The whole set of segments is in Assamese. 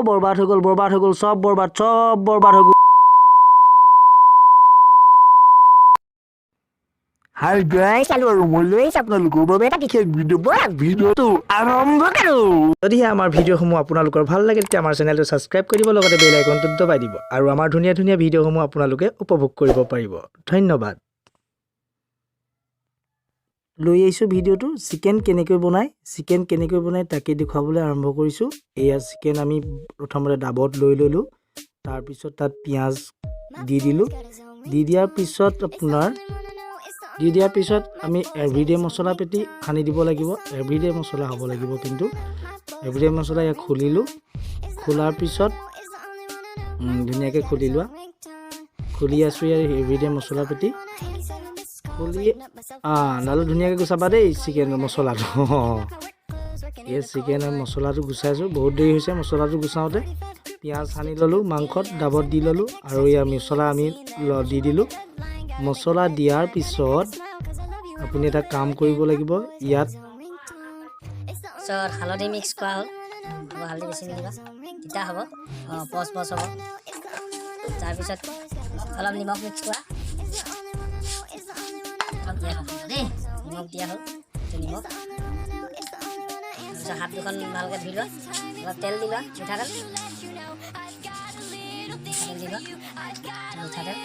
বৰবাদ হৈ গ'ল, বৰবাদ হৈ গ'ল, চব বৰবাদ, চব বৰবাদ হৈ গ'ল। হাই গাইছ, আৰু মই লৈ আহিছোঁ আপোনালোকৰ বাবে এটা বিশেষ ভিডিঅ'। ব'লক, ভিডিঅ'টো আৰম্ভ কৰোঁ। যদিহে আমাৰ ভিডিঅ'সমূহ আপোনালোকৰ ভাল লাগে, তেতিয়া আমাৰ চেনেলটো ছাবস্ক্ৰাইব কৰি দিব, লগতে বেল আইকনটোত দবাই দিব আৰু আমাৰ ধুনীয়া ধুনীয়া ভিডিঅ'সমূহ আপোনালোকে উপভোগ কৰিব পাৰিব। ধন্যবাদ। লৈ আহিছোঁ ভিডিঅ'টো, চিকেন কেনেকৈ বনায়, চিকেন কেনেকৈ বনায় তাকে দেখুৱাবলৈ আৰম্ভ কৰিছোঁ। এয়া চিকেন আমি প্ৰথমতে ডাবত লৈ ল'লোঁ, তাৰপিছত তাত পিঁয়াজ দি দিলোঁ। দি দিয়াৰ পিছত আপোনাৰ দি দিয়াৰ পিছত আমি এভৰিডে মছলা পেটি সানি দিব লাগিব। এভৰিডে মছলা হ'ব লাগিব, কিন্তু এভৰিডে মছলা ইয়াক খুলিলোঁ। খোলাৰ পিছত ধুনীয়াকৈ খুলি লোৱা, খুলি আছোঁ ইয়াৰ এভৰিডে মছলা পেটি খুলি নালো ধুনীয়াকৈ গুচাবা দেই চিকেন মছলাটো। অঁ, এই চিকেনৰ মছলাটো গুচাইছোঁ, বহুত দেৰি হৈছে মছলাটো গুচাওঁতে। পিঁয়াজ সানি ল'লোঁ, মাংসত ডাবত দি ল'লোঁ আৰু ইয়াৰ মছলা আমি দি দিলোঁ। মছলা দিয়াৰ পিছত আপুনি এটা কাম কৰিব লাগিব ইয়াত। পিছত হালধি মিক্স কৰা হ'ল। হ'ব, হালধি বেছি নিদিবা, তিতা হ'ব, অঁ, পচ পচ হ'ব। তাৰপিছত অলপ নিমখ মিক্স কৰা, অলপ দিয়া হ'ল দেই, নিমখ দিয়া হ'ল। এইটো নিমখ। তাৰপিছত হাত দুখন ভালকৈ ধুই লোৱা, অলপ তেল দি লোৱা, মিঠাতেল, মিঠাতেল দি লোৱা, মিঠাতেল,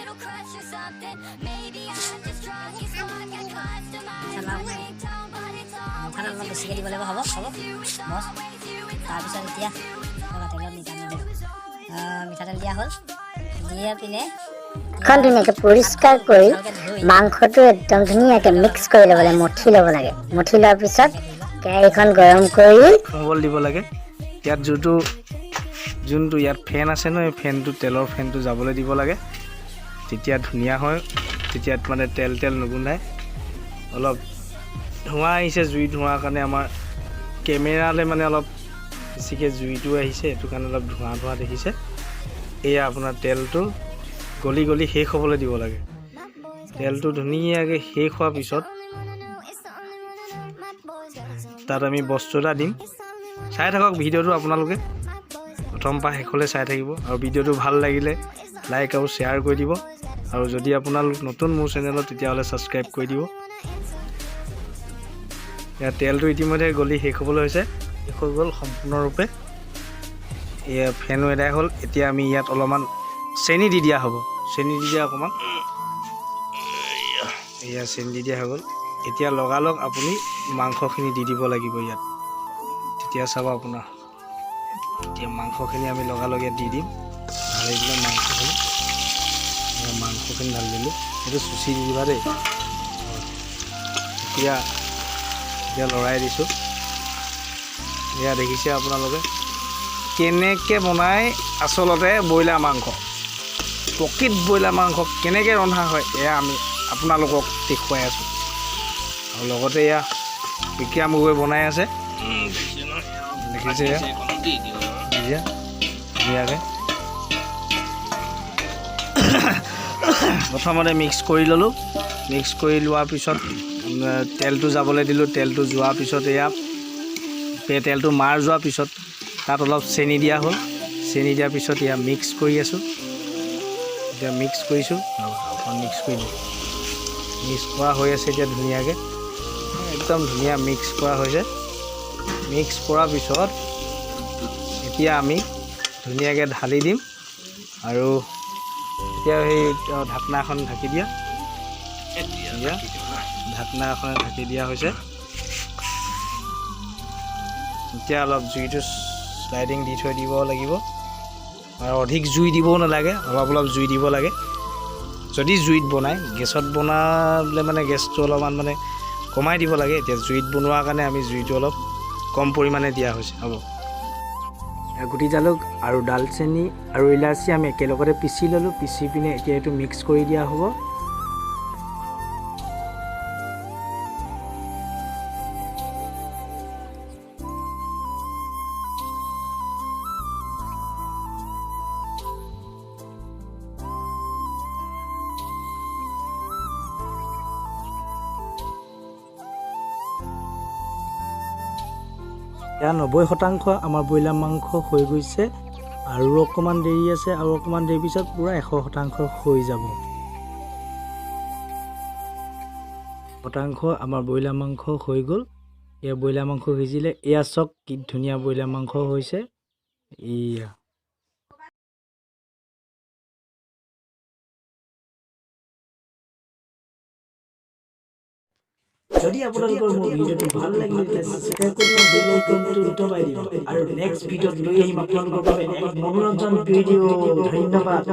মিঠাতেল অলপ বেছিকৈ দিব লাগিব। হ'ব হ'ব, বছ। তাৰপিছত এতিয়া তেলত মিঠাতেল দিওঁ। মিঠাতেল দিয়া হ'ল, দিয়ে পিনে এখন ধুনীয়াকৈ পৰিষ্কাৰ কৰি মাংসটো একদম ধুনীয়াকৈ মিক্স কৰি ল'ব লাগে, মঠি ল'ব লাগে। মঠি লোৱাৰ পিছত কেৰাহীখন গৰম কৰি সোমবল দিব লাগে। ইয়াত যোনটো ইয়াত ফেন আছে ন, এই ফেনটো, তেলৰ ফেনটো যাবলৈ দিব লাগে, তেতিয়া ধুনীয়া হয়। তেতিয়া মানে তেল তেল নুগোন্ধায়। অলপ ধোঁৱা আহিছে, জুই ধোঁৱাৰ কাৰণে আমাৰ কেমেৰালৈ মানে অলপ বেছিকৈ জুইটো আহিছে, সেইটো কাৰণে অলপ ধোঁৱা ধোঁৱা দেখিছে। এয়া আপোনাৰ তেলটো গলি গলি শেষ হ'বলৈ দিব লাগে। তেলটো ধুনীয়াকৈ শেষ হোৱাৰ পিছত তাত আমি বস্তু এটা দিম। চাই থাকক ভিডিঅ'টো আপোনালোকে, প্ৰথম পৰা শেষলৈ চাই থাকিব। আৰু ভিডিঅ'টো ভাল লাগিলে লাইক আৰু শ্বেয়াৰ কৰি দিব, আৰু যদি আপোনালোক নতুন মোৰ চেনেলত, তেতিয়াহ'লে ছাবস্ক্ৰাইব কৰি দিব। ইয়াত তেলটো ইতিমধ্যে গলি শেষ হ'বলৈ হৈছে, শেষ হৈ গ'ল সম্পূৰ্ণৰূপে। এয়া ফেনো এদাই হ'ল। এতিয়া আমি ইয়াত অলপমান চেনি দি দিয়া হ'ব, চেনি দি দিয়া অকণমান। এয়া চেনি দি দিয়া হৈ গ'ল। এতিয়া লগালগ আপুনি মাংসখিনি দি দিব লাগিব ইয়াত, তেতিয়া চাব আপোনাৰ। এতিয়া মাংসখিনি আমি লগালগ ইয়াত দি দিম। ঢালি দিলোঁ মাংসখিনি, এয়া মাংসখিনি ঢালি দিলোঁ। সেইটো চুচি দি দিবা দেই। এতিয়া লৰাই দিছোঁ। এয়া দেখিছে আপোনালোকে কেনেকৈ বনায় আচলতে ব্ৰইলাৰ মাংস, প্ৰকৃত ব্ৰইলাৰ মাংস কেনেকৈ ৰন্ধা হয়, এয়া আমি আপোনালোকক দেখুৱাই আছোঁ। আৰু লগতে এয়া বিক্ৰাম গগৈ বনাই আছে, দেখিছে এয়া এতিয়া ধুনীয়াকৈ প্ৰথমতে মিক্স কৰি ল'লোঁ। মিক্স কৰি লোৱাৰ পিছত তেলটো যাবলৈ দিলোঁ। তেলটো যোৱাৰ পিছত এয়া তেলটো মাৰ যোৱাৰ পিছত তাত অলপ চেনি দিয়া হ'ল। চেনি দিয়াৰ পিছত এয়া মিক্স কৰি আছোঁ। এতিয়া মিক্স কৰিছোঁ, অকণ মিক্স কৰি দিওঁ। মিক্স কৰা হৈ আছে এতিয়া ধুনীয়াকৈ, একদম ধুনীয়া মিক্স কৰা হৈছে। মিক্স কৰাৰ পিছত এতিয়া আমি ধুনীয়াকৈ ঢালি দিম। আৰু এতিয়া সেই ঢাকনাখন ঢাকি দিয়া, এতিয়া ঢাকনা এখনে ঢাকি দিয়া হৈছে। এতিয়া অলপ জুইটো শ্লাইডিং দি থৈ দিব লাগিব, আৰু অধিক জুই দিবও নালাগে, অলপ অলপ জুই দিব লাগে। যদি জুইত বনায়, গেছত বনালে মানে গেছটো অলপমান মানে কমাই দিব লাগে। এতিয়া জুইত বনোৱাৰ কাৰণে আমি জুইটো অলপ কম পৰিমাণে দিয়া হৈছে। হ'ব, গুটি জালুক আৰু ডালচেনি আৰু ইলাচি আমি একেলগতে পিচি ল'লোঁ। পিচি পিনে এতিয়া এইটো মিক্স কৰি দিয়া হ'ব। এয়া 90% আমাৰ ব্ৰইলাৰ মাংস হৈ গৈছে। আৰু অকণমান দেৰি আছে, আৰু অকণমান দেৰি পিছত পূৰা 100% হৈ যাব। শতাংশ আমাৰ ব্ৰইলাৰ মাংস হৈ গ'ল। এয়া ব্ৰইলাৰ মাংস সিজিলে। এয়া চাওক, কি ধুনীয়া ব্ৰইলাৰ মাংস হৈছে এয়া। যদি আপোনালোকৰ মোৰ ভিডিঅ'টো ভাল লাগিলে, তেতিয়া ছাবস্ক্ৰাইব কৰিব, বেল আইকনটো দবাই দিব আৰু নেক্সট ভিডিঅ'ত লৈ আহিম আপোনালোকৰ বাবে এক মনোৰঞ্জন ভিডিঅ'। ধন্যবাদ।